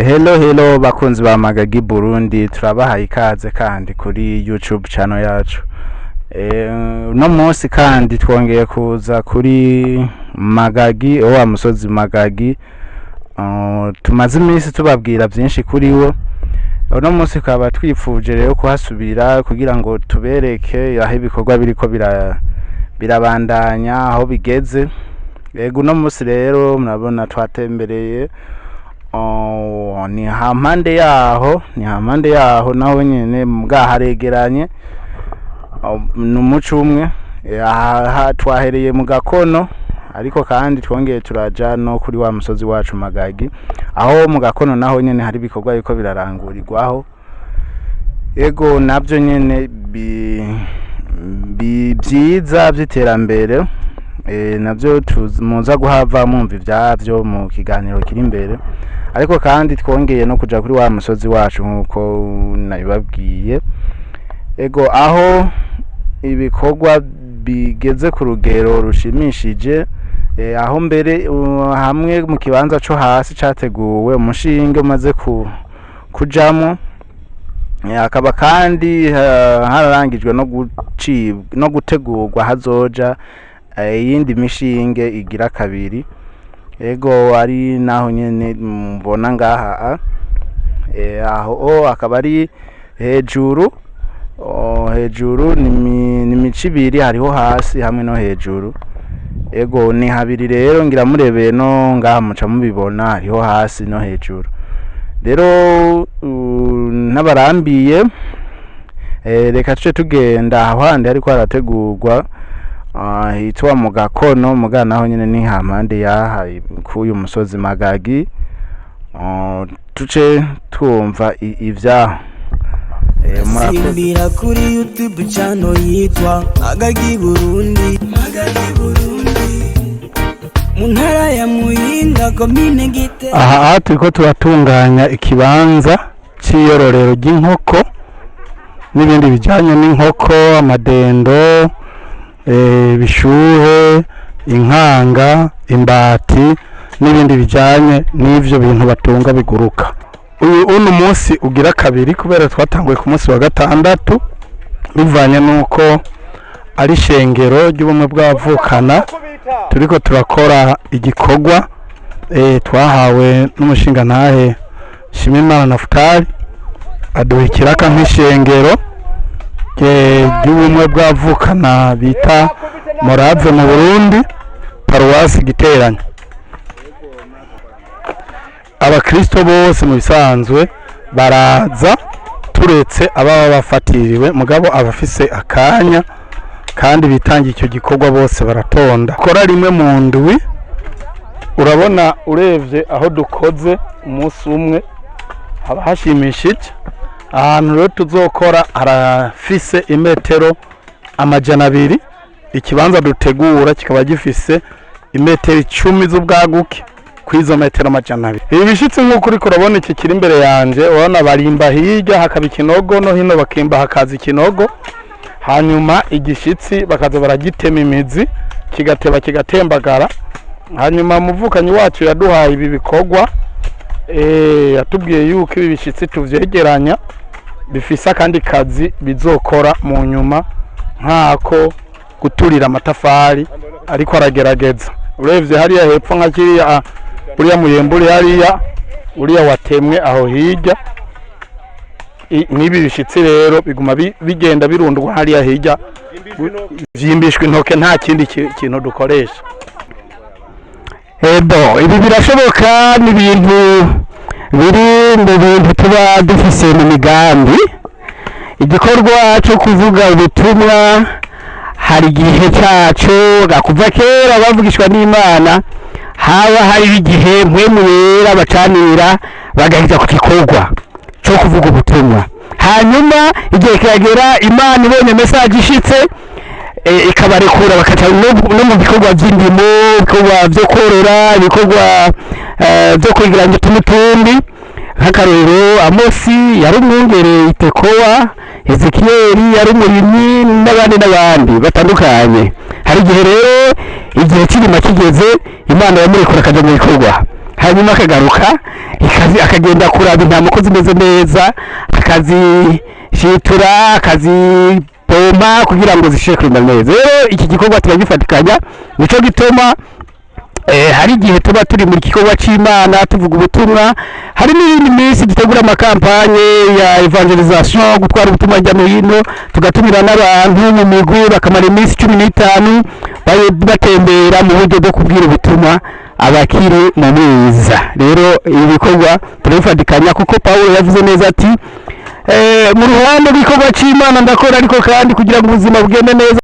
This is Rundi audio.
Hello hello bakunzi ba Magagi Burundi, turabahaye ikaze kandi kuri YouTube channel yacu. Uno munsi kandi twongeye kuza kuri Magagi, wa musozi Magagi. Tumaze iminsi tubabwira byinshi kuri wo. Uno munsi tukaba twifuje rero kuhasubira kugira ngo tubereke aho ibikorwa biriko birabandanya, aho bigeze. Ego, uno munsi rero murabona twatembereye. Oh, ni hampande yaho, ni hampande yaho naho nyene mbwa haregeranye. Oh, ni umuco umwe. Aha twahereye mu Gakono, ariko kandi twongeye turaja no kuri wa musozi wacu Magagi, aho mu Gakono naho nyene hari ibikorwa biriko birarangurirwaho. Ego, navyo nyene vyiza vy'iterambere. Navyo muza guhava mwumva ivyavyo mu kiganiro kiri imbere. Ariko kandi twongeye no kuja kuri wa musozi wacu nk'uko nabibabwiye. Ego, aho ibikorwa bigeze ku rugero rushimishije, aho mbere hamwe mu kibanza co hasi categuwe umushinge umaze kujamwo. Hakaba kandi hararangijwe no gucibwa no gutegurwa hazoja iyindi mishinge igira kabiri. Ego, ari naho nyene mbona ngaha aho akaba ari hejuru. Hejuru ni imico ibiri, hariho hasi hamwe no hejuru. Ego, ni habiri rero, ngira murebeye no ngaha muca mubibona, hariho hasi no hejuru. Rero n'abarambiye, reka tuce tugenda aho handi hariko harategurwa, hitwa mu Gakono, muga naho nyene ni hampande yaha k'uyu musozi Magagi. Tuce twumva ivyaho. Murakoze. Simbira kuri YouTube channel yitwa Magagi Burundi, Magagi Burundi, mu ntara ya Muyinga, komine Gite. Aha turiko turatunganya ikibanza cy'iyororero ry'inkoko n'ibindi bijyanye n'inkoko, amadendo, ibishuhe, inkanga, imbati n'ibindi bijyanye n'ivyo bintu batunga biguruka. Uyu uno munsi ugira kabiri, kubera twatanguye ku munsi wa gatandatu, bivanye n'uko ari ishengero ry'ubumwe bw'abavukana, turiko turakora igikorwa twahawe n'umushingantahe Shimimana Nafutali, aduha ikiraka nk'ishengero ry'ubumwe bw'abavukana bita Morave mu Burundi, paruwasi Giteranya. Abakristo bose mu bisanzwe baraza, turetse ababa bafatiriwe, mugabo abafise akanya kandi bitangiye icyo gikorwa bose baratonda. Kora rimwe mu ndwi. Urabona, urebye aho dukoze umunsi umwe haba hashimishije. Ahantu rero tuzokora harafise imetero 200, ikibanza dutegura kikaba gifise imetero 10 z'ubwaguke kw'izo metero 200. Ibi bishitse nk'uko uriko urabona iki kiri imbere yanje, urabona barimba hirya hakaba ikinogo, no hino bakimba hakaza ikinogo, hanyuma igishitsi bakaza baragitema imizi, kigateba kigatembagara. Hanyuma umuvukanyi wacu yaduhaye ibi bikorwa, yatubwiye yuko ibi bishitsi tuvyegeranya bifise akandi kazi bizokora mu nyuma, nk'ako guturira amatafari ariko aragerageza. Urebye hariya hepfo, nka kiriya, uriya muyembe uri hariya, uriya watemwe aho hirya, n'ibi bishitsi rero biguma bigenda birundwa hariya hirya, vyimbishwa intoke, nta kindi kintu dukoresha. Ebo, ibi birashoboka, ni ibintu biri mu bintu tuba dufise mu migambi. Igikorwa cyo kuvuga ubutumwa hari igihe cyaco. Kuva kera bavugishwa n'Imana, haba hariho igihe Mpwemu Yera bacanira bagahita ku gikorwa cyo kuvuga ubutumwa. Hanyuma igihe kiragera, Imana ibonye message ishitse, ikabarekura bakaca no mu bikorwa by'indimo, ibikorwa byo korora, ibikorwa byo kwegeranya utundi tundi. Nk'akarorero, Amosi yari umwungere i Tekowa, Ezekiyeli yari umurimyi, n'abandi n'abandi batandukanye. Hari igihe rero, igihe cy'irima kigeze, Imana yamurekura akajya mu bikorwa. Hanyuma akagaruka akagenda kuraba intama ko zimeze neza, akazishitura, akazipompa kugira ngo zishobore kurima neza. Rero iki gikorwa turagifatikanya, nico gituma hari igihe tuba turi mu gikorwa c'Imana tuvuga ubutumwa, hari n'iyindi minsi dutegura amakampanye ya evangelisation, gutwara ubutumwa hirya no hino, tugatumira n'abantu mu migwi bakamara iminsi 15 batembera mu buryo bwo kubwira ubutumwa abakiri mu mwiza. Rero ibi bikorwa turabifatikanya, kuko Pawulo yavuze neza ati mu ruhande rw'igikorwa c'Imana ndakora, ariko kandi kugira ngo ubuzima bugende neza.